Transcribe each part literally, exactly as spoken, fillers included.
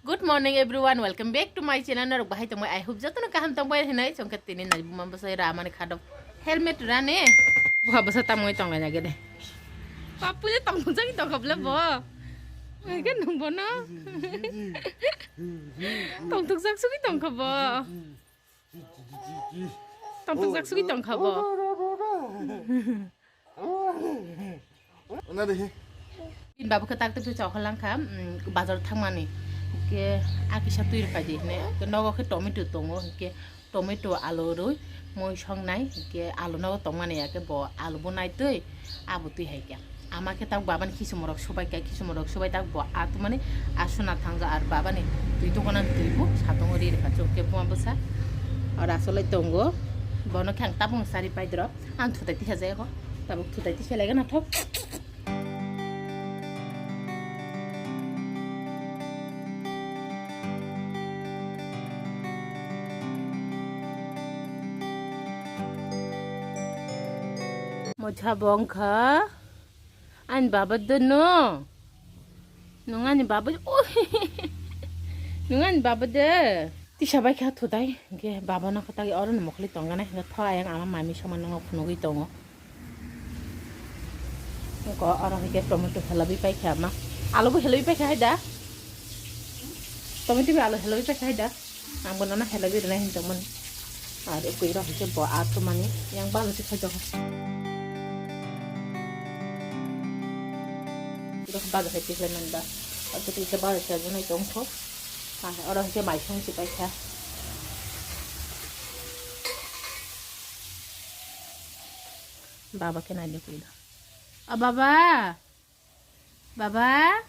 Good morning everyone, welcome back to my channel. Norok bahai tongbai, I hope jotono kaham tongbai hinwi. Chongkha tini nai buma bwsai ramani khadok helmet rane. Buha bwsa tamwi tonglai nai gede. Papu je tongthok jagwi tongkha bwle bo. Ai khe nung bono. Tongthok jak sugwi tongkha bo. Tongthok jak sugwi tongkha bo. Bini babu khe tak twi chokha langkha, mm, bazar thangmani. Hwnkhe a kisa twi rwphai di hwnwi. Hwnkhe nogo khe tomato tongo, hwnkhe tomato alu rwi mui songnai, hwnkhe alu nogo tongmani ya khe bo alu bo nai twi abo twi hai khe. Ama khe tak babani khichumorok subai kha, khichumorok subai tak bo atwmani aswna thangja ar babani twi dokanani twi bo satungo ri rwkha chwng khe buma bwsa. Oro asolai tongo, bono khe ang tabuk sari paidrop, ang thutai tisa jaya kho, tabuk thutai tisa laigana thok. Mocha bongkha. Ani baba de no. Nung ani baba, oi. Nung ani baba de. Tisa bai kha thutai, hwnkhe baba no khatai oro no mokoli tongana, hwnkhe tho ayang ama mami soma nungo phunugwi tongo. Ko oro hwnkhe tomato helabwi paikha ama. Alu bo helabwi paikha hai da. Tomato bai alu helabwi paikha hai da. Ang bono no helai rwnai hinwi tongmani. Ar kwrwi rok hwnkhe bo atwmani yang balo se khaijak. Rok balo hai tiklai mani ba. Abo tiklai balo se ajaknai tongkho. Ar oro hwnkhe mai song se paikha. Baba khe naidi kwrwi do. A baba. Baba?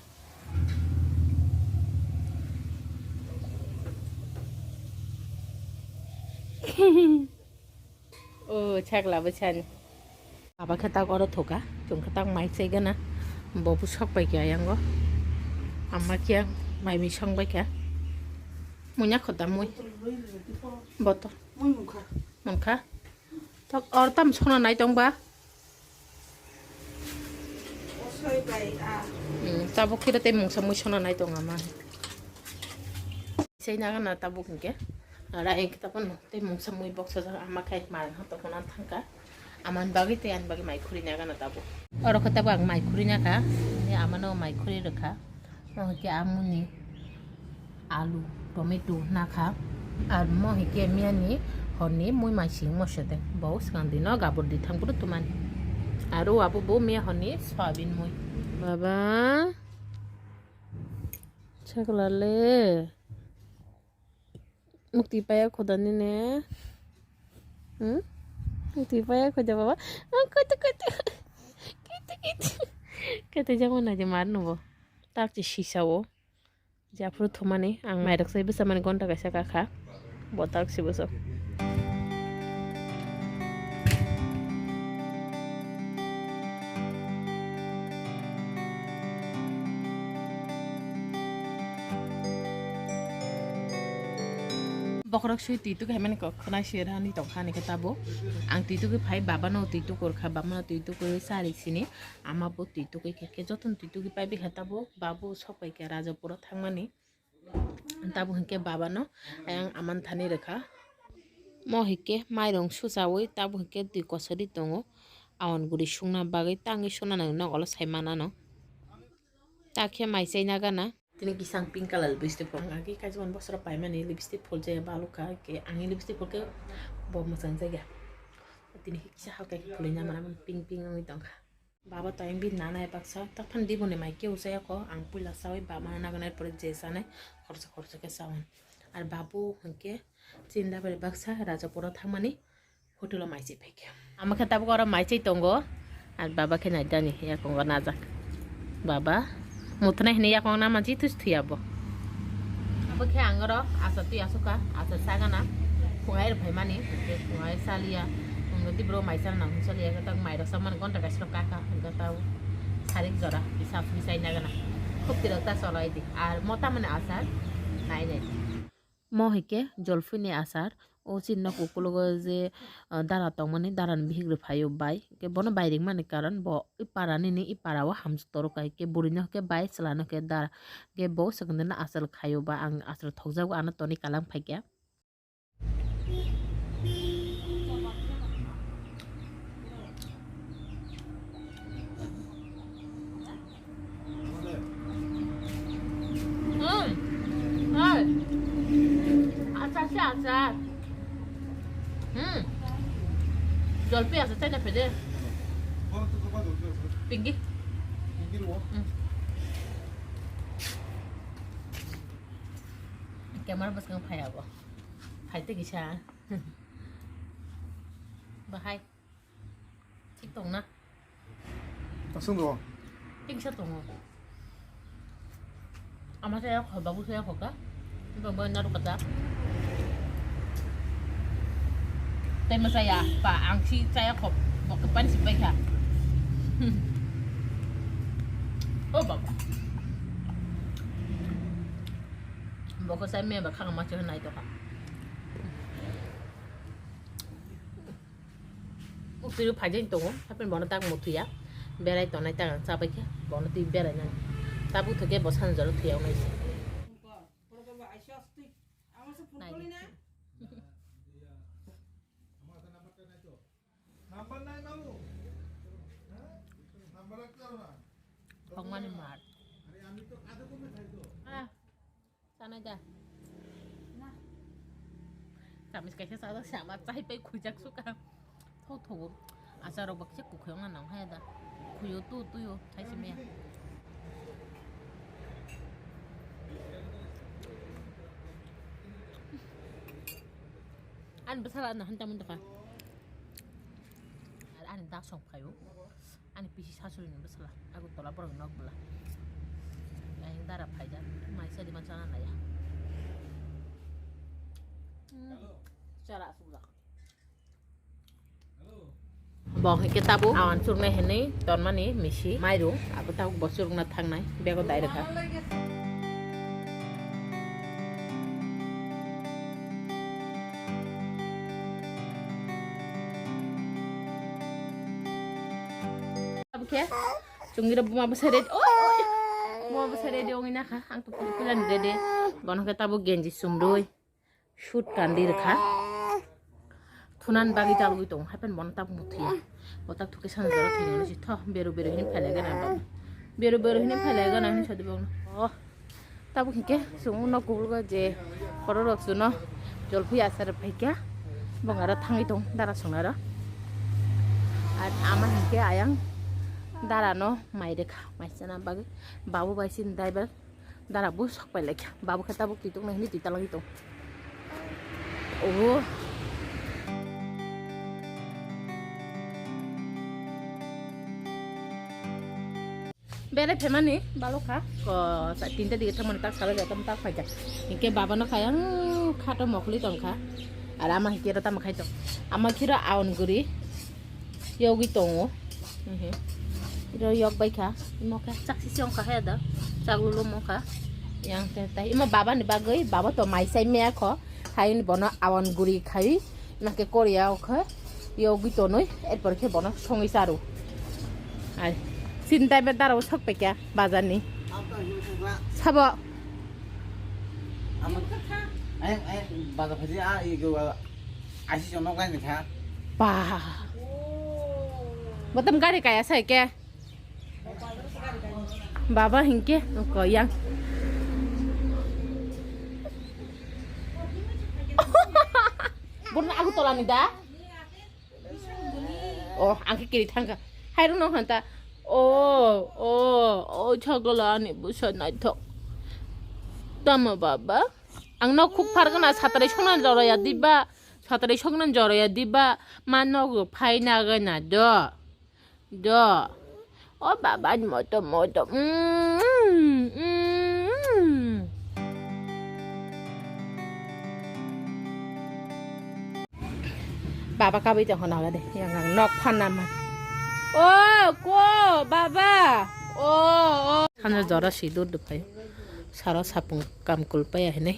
O, chakla bwsani. Baba khe tak oro thoka, chwng khe tak mai chai gana. Bo bwswk bai khe ayango. Ama khe mai mui song bai kha. Munya khoda mui. Botol. Mui mungkha. Mungkha. Tak or tam sona nai tong ba? Hmm, tabuk khe tei mungsa mui sona nai tong ama. Sai naga na tabuk hwnkhe. Ara hwnkhe tabuk no tei mungsa mui boksa jak ama khai marang ha tongkhona thangkha. Amani bagwi tei ani bagwi mai khuri naga na tabuk. Oro khe tabuk ang mai khuri nakha. Ni amano mai khuri rwkha. Mo hwnkhe amoni alu, tomato nakha. Ar mo hwnkhe miyani horni mui maising moso de. Bo swkang dino gabur di thang buru tumani. Aro abo bo miya horni soyabin mui. Baba. Chakla le. Mukti paya khoda nini. Hmm? Mukti paya khoda baba. Ah, koito, koito. Koito, koito. Koito jamo na je mar nubo. Tak je sisa o. Japhuru thumani ang mairok sai bwsa mani gonta kaisa kakha. Bo tak si bwsa. Bokhorok swi twi tuku hai mani kok khwnai swi rani tongkha ani khe tabuk. Ang twi tuku phai baba no twi tuku rwkha, baba no twi tuku sari sini ama bo twi tuku khe khe jotono twi tuku pai bikha tabuk. Babu sok pai khe Rajapuro thangmani. Tabuk hinkhe baba no ayang aman thani rwkha. Mo hinkhe mairung suchawi tabuk hinkhe twi kosori tongo. Awan guri sungna bagwi tangwi suna nang nokolo sai manano. Takhe mai chaina gana. Tini kisang pink colour lipstick phulkha. Ang agi kaisa mani bosora paimani lipstick phul jaya balukha. Ke ang lipstick phulkhe bo mwchang jaya. Tini kisa halka khe phulwi na mana pink pink wngwi tongkha. Baba to ayang bini nana baksa, tokphani diboni mai keu chaya kho, ang puila chawi baba no naganai pore je chanai khoroksa khoroksa khe chaui. Ar babu hinkhe chini dapari baksa Rajapuro thangmani hotel o mai chai phaikha. Ama khe tabuk oro mai chai tongo, ar baba khe naidani yakongo najak. Baba. Muthunai hinwi yakung nama ji thusi thuya bo. Abo khe ang oro achar twi asukha, achar sagana. Phungai rw phaimani, phungai chaliya. Ang di bro mai chana nang chaliya, tak mai rok samani gonta kaisa rok kaka, hwnkhe tao sarik jora, bisa phunwi chai nagana. Khub tirok ta cholai di. Ar mota mani achar, nai nai. Mo hwnkhe jolphini achar, O chini nok ukulogo je, ah, dara tongmani, darani bihik rwphaio bai. Khe bono bai ringmani karon bo i para nini, i para o hamjwk toro kai. Khe bwrwino khe bai, chwlano khe dara. Khe bo swkangdeno achal khaio ba, ang achal thokjago, ano tonwi kalang phaikha. হুম। হয়। আচার সে আচার। হুম। জলপাই আছে, চাই না ফেলে। পিঙ্কি। হুম। Camera bwskang phai abo. Phai tei kisa. Bahai. Thik tong na? Aswng do. Thik sa tongo. Ama saya kho, babu saya kho ka. Babu na ru kata. Tei ma saya pa ang si saya kho. Bok pan si pai kha. Oh baba. Bok sai me ba khang ma chhe nai to kha. Uktwi phaijaini tongo, hapheno bono tak muthwiya. Berai tongnai tak ang chabai khe, bono twi berai nani. Tabuk thwkhe bo sanjoro thwiya wngnai se. Nai di. Hokmani mar. Ah. Chanai da. Na. Chamis kaisa chajak sama chai pai khuijak suka. Thok thogo. Achar rok baksa kukhoi ongna nang haya da. Khuyo tu tuyo thai simi ya. Ani bwsala na hanta mun dakha. Ani dak song phaio. Ani pisi sasuri ni bwsala, Agartala borok nok bwla. Ayang dara phaijak, mai sadi ma chana naya. Hmm, chara asuk jak. Bo hwnkhe tabuk awan chuknai hinwi tonmani misi mairu, abo tabuk bo chukna thangnai, bego dai rwkha. Abokhe chungira buma bwsai ready. Oi, oi. Buma bwsai ready ongwi nakha. Ang to pila ni ready. Bono khe tabuk genji chumrwi. Shoot kandi rwkha. Thunan bagwi jalgwi tongo. Hapen bono tabuk muthwiya. Bo tak thukhe sana jora thwinani si tho. Beru beru hini phailai gana bo. Beru beru hini phailai gana hini sadi bokno. Oh. Tabuk hinkhe chwng nok kubugo je borok rok chwngno jolphi achar phaikha, bongaro thangwi tong dara songnaro. Ar ama hinkhe ayang darano mai rwkha, mai chana bagwi babu bai chini driver dara bo sok pai laikha, babu khe tabuk twi tongna hinwi twi talangwi tong. Oho. Bere phaimani balokha, ko sa tinta dige thamani tak sala jata tak phaikha. Hinkhe baba no kha yang khato mokli tongkha. Ar ama hinkhe ro tamo khai tong. Ama khiro aon guri yogwi tongo. Mhm. Ro yok bai kha. Imo kha chak sisi ongkha he da. Chak lulo mokha. Yang te tai. Imo baba ni bagwi, baba to mai sai mea kho. Hain bono aon guri khai. Nake Korea o khe yogwi tonwi, erpor khe bono songwi charo. Ai, chini tai be dara o sok pekya bazar ni. Sabo. Ama, eh, eh, bazar phaji a, i go, a, aisi jono gai ni kha. Ba. Botam gari kaya sai ke. Baba hinkhe ko yang. Burna aku tolani da. Oh, ang khe kiri thangkha. Hai rung nang hanta. Oh, oh, oh, chagala ani busa naithok. Tamo baba. Ang no khuk phargana satrai songna joraya diba. Satrai songna joraya diba. Ma nogo phaina gana do. Do. O baba ni moto moto. Mm, mm, mm. Baba kabui tong hono de. Yang ang nok phanna ma. O ko baba. O o. Khana jora si dur du phai. Saro sapung kam kul paya hinai.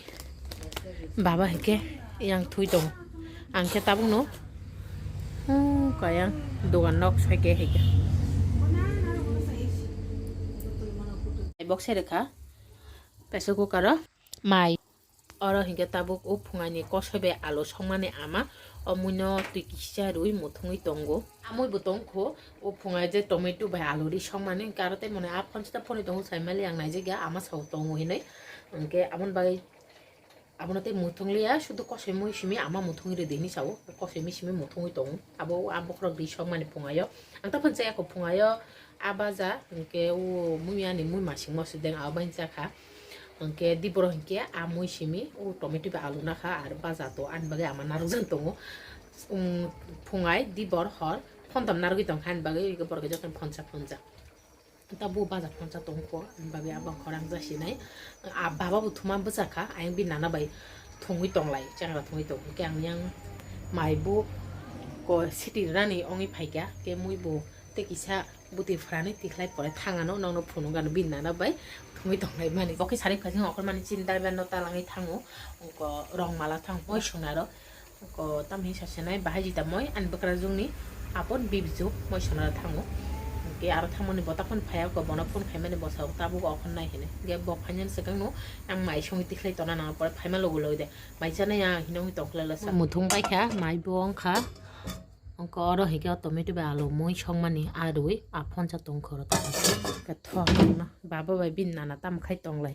Baba hike yang thui tong. Ang khe tabukno, hmm, kaya dogan nok sai khe hai khe. Box sai rwkha pressure cooker o mai. Oro hinkhe tabuk o phungaini kosoi bai alu songmani ama o muino twi kisa rwi muthungwi tongo. Amui bo tongkho o phungai je tomato bai alu ri songmani hinkhe aro tei mone a phone sita phone tongo sai mali ang naijagya ama sao tongo hinwi. Hinkhe aboni bagwi abono tei muthung liya sudu kosoi mui simi ama muthungwi rwdi hinwi sao kosoi mui simi muthungwi tongo abo a bokhorok ri songmani phungaio. Ang tei phone chaya kho phungaio a baja hinkhe o muiya ni mui masingmo sudeng abo bai jakha. Hwnkhe diboro hinkhe a mui simi o tomato bai alu nakha ar baja to ani bagwi ama narwkjak tongo. Phungai dibor hor phontom narwgwi tongkha ani bagwi borok jotono phonsa phonsa. Tabuk baja phonsa tongkho ani bagwi abo khorang jasinai. A baba bo thuma bwchakha ayang bini nana bai thungwi tonglai changra thungwi tong hinkhe ang yang mai bo ko siti rani ongwi phaikha khe mui bo tei kisa. Bwtwi phrani tikhlai pore thangano nokno phunukgano bini nana bai thumwi tonglaimani. Bo khe sari khaising okhormani chini daibar no talangwi thango. Oko rong mala thang moi sonaro. Oko tamhi sasenai bahai jita moi ani bwkrajwngni apot bibju moi sonaro thango. Hwnkhe aro thangmani bo takhon phaiya oko bono phone khaimani bwsao tabuk okhornai hinwi. Hwnkhe bo phainani swkangno ang mai songwi tikhlai tona nang pore phaima logi logi de mai chanai ya hinwi tongkhlai lasa. Muthung paikha mai bo wngkha. Ongkha oro hinkhe o tomato bai alu mui songmani arwi a phonsa tongkha oro tongkha. Khe thok no baba bai bini nana tam khai tonglai.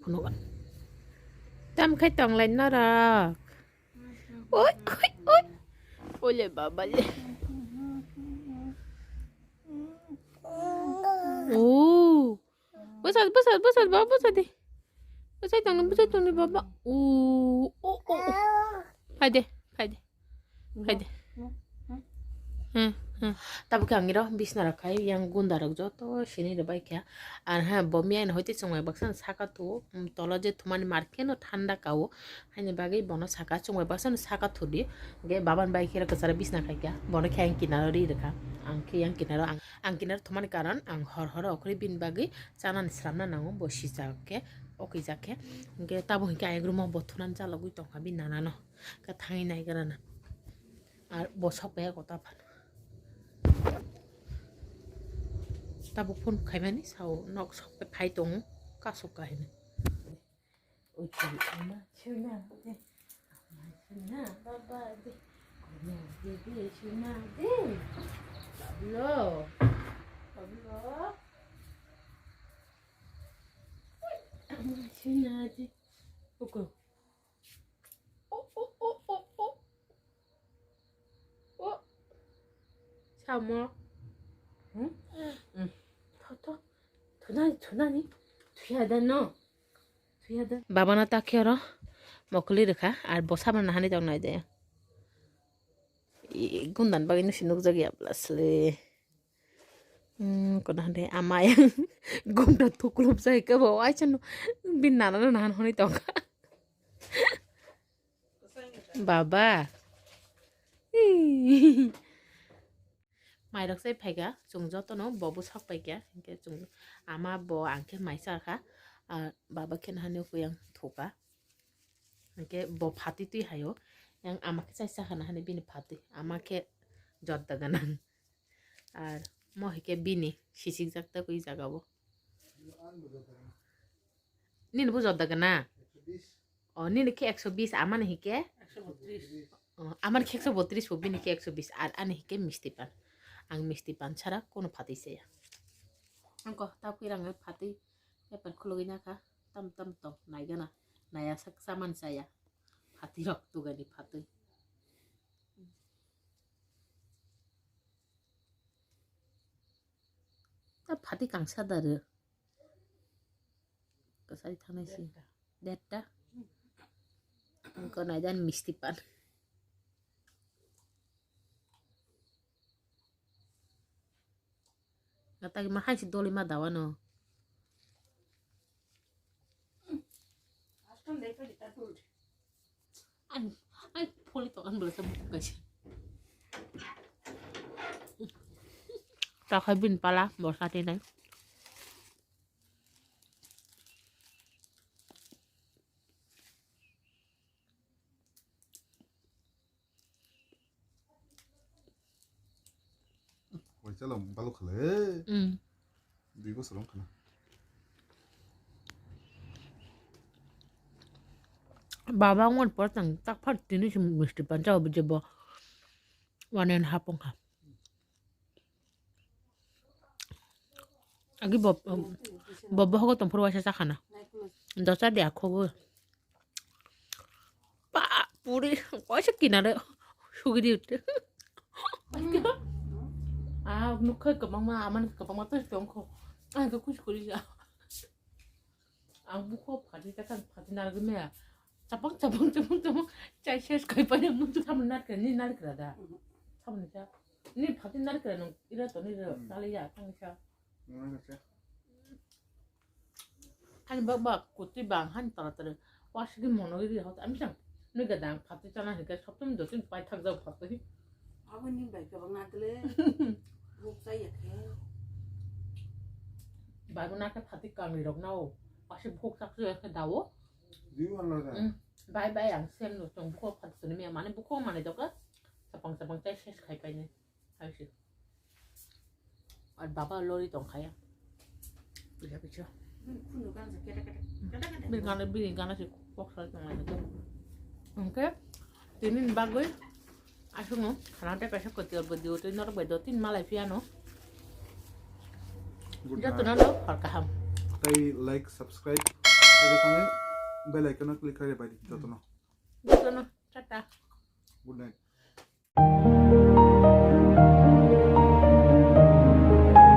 Phunuk tam khai tonglai norok. Oi, oi, oi. Ole baba le. Oh. Bwsa, bwsa, bwsa, baba, bwsa di. Bwsai tongni, bwsai tongni, baba. O, o, o, o. Phai de, phai de. Phai de. Hmm, hmm. Tabuk khe ang iro bisna rok khai, yang gunda rok joto sini rwbai kha. Ar ha, bo miyai no hoite chwng bai baksa saka thu, um, tolo je thumani mar khe no thanda ka o. Haini bagwi bono saka chwng bai baksa saka thudi. Ge baban bai khe kwcharo bisna khai kha. Bono khe ang kinaro ri rwkha. Ang khe yang kinaro ang, ang kinaro thumani karon ang hor hor okhri bini bagwi chanani sramna nango bo sijak khe, okijak khe. Hwnkhe tabuk hinkhe ayang room o bo thunani chalogwi tongkha bini nana no. Khe thangwi naigra na. Ar bo sok bai kota phano. Tabuk phone khaimani sao nok sok bai phai tongo kasuk ka hinwi. Oi, ama suna de. Ama suna, baba de. Konya de, de, suna de. Pablo. Pablo. Oi, ama suna de. Uko. O, o, o, o, o. O. Samo. Hmm? Hmm. Tho, tho. Thunani, thunani. Thuya da no. Babana ta khe oro mokoli rwkha, ar bo sabra nahani tong nai de. I gundan bagwi no se nukjak ya bwla sle. Hmm, kono hande ama yang gunda thuklop jai khe bo, aisa no bini nana no nahan hwnwi tongkha. Baba. Mairok sai phaikha, chwng jotono bobo sok paikha, hinkhe chwng ama bo ang khe mai charkha, ah, baba khe nahani kuyang thuka, hinkhe bo phatwi twi haio, yang ama khe chai chakha nahani bini phatwi, ama khe jotda gwnang, ar mo hinkhe bini sisikjak tei kwi jaga o. Nini bo jotda gwnang? O, nini khe ekso bis, amani hinkhe? O, amani khe ekso botris bo, bini khe ekso bis, ar ani hinkhe misti pan. Ang misti pan sara kono phatwi chaya. Angko ta kwirang phatwi paper khulugwi nakha, tam tam tong naigana, naya sak saman chaya. Phatwi rok tugani phatwi. Ta phatwi kangsa da rw. Kwchari thangnai si. Derta. Wngkha naidi ani misti pan. Atagi ma hai si doli ma dawa no. Ani, ani pholi to ani bwlasa bukuk kaisa. Takhai bini pala borsa tenai. Chalo, baluk khala, eh. Mm. Dui bosor wng khana. Baba wngmani pore chwng tak phar tini se misti pan chao, je bo one and half wng kha. Agi bo, bo bohogo tongphuru waisa chakhana. Dosa de akhogo. Pa puri, koisa kinare sugidi utte. Ah, nukha kabangma, aman kabangma to tongkho. Ang ko kuch kuri ja. Ang bukho phati ta kan phati nargme. Chapang, chapang, chapang, chapang. Chai ses kai pa ne mutu. Thamni narkra, ni narkra da. Thamni cha. Ni phati narkra nung ira to ni ra. Hmm. Tali ya, tang cha. Nung narkra cha. Ani bak bak kuti bang han tara tara. Wasigi mono iri hot ami chang. Ni gadang phati chana hike soptum dotin pai thak jao phati. Abo ni bai kabang na tele. Buk chai ya khe. Bai bo na khe phati kangri rok nao. Wasi buk chak chak khe dao. Di wan lo da. Mm. Bai bai ang sem no tong buk phati suni me mane buk mane doka. Sapang sapang chai ses khai pai ne. Hai se. Ar baba lori tong khaya. Bisa bisa. Bini gana, bini gana se kok sal tong lai. Oke. Tini bagoi. Asung no. Khana te kaisa kotor video tei norok bai do tin malai phiya no. Good night. Joto no no hor kaham. Tei like, subscribe. Tei joto no bell icon o click khai bai di joto no. Joto no. Tata. Good night.